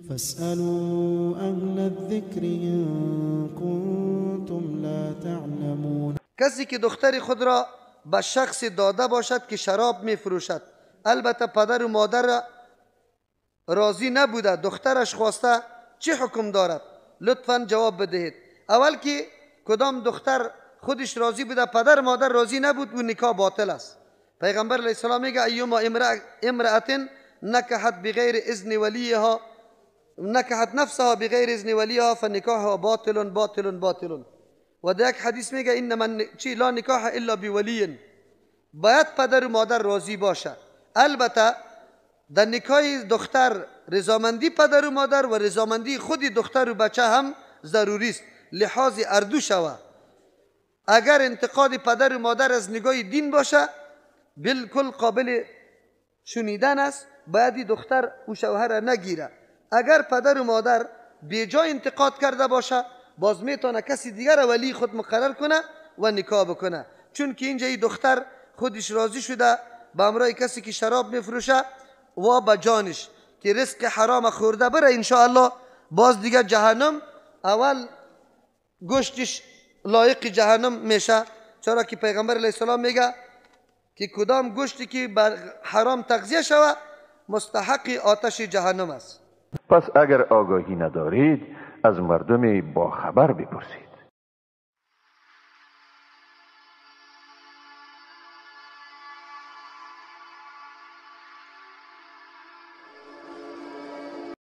فاسألوا أهل الذكر إن كنتم لا تعلمون. کسی که دختر خود را به شخص داده باشد که شراب می فروشد، البته پدر و مادر راضی نبوده، دخترش خواسته، چه حکم دارد؟ لطفا جواب بدهید. اول که کدام دختر خودش راضی بوده، پدر مادر راضی نبود، او نکاح باطل است. پیغمبر علیه السلام میگه ایما امرأة نکحت بغیر اذن ولیها نکحت نفسها بغیر اذن ولیها فنکاحها باطل باطل باطل. و در یک حدیث میگه ان من چی لا نکاح الا بولی. باید پدر و مادر راضی باشه. البته در نکاح دختر رضامندی پدر و مادر و رضامندی خود دختر و بچه هم ضروری است، لحاظ اردو شوه. اگر انتقاد پدر و مادر از نگاه دین باشه بالکل قابل شنیدن است، باید دختر او شوهر نگیره. اگر پدر و مادر بیجا انتقاد کرده باشه، باز میتونه کسی دیگر ولی خود مقرر کنه و نکاح بکنه، چون که اینجا این دختر خودش راضی شده به همراه کسی که شراب میفروشه و به جانش که رزق حرام خورده بره، انشاءالله باز دیگه جهنم اول گوشتش لایق جهنم میشه. چرا که پیغمبر علیه السلام میگه که کدام گوشتی که بر حرام تغذیه شوه مستحق آتش جهنم است. پس اگر آگاهی ندارید از مردم با خبر بپرسید.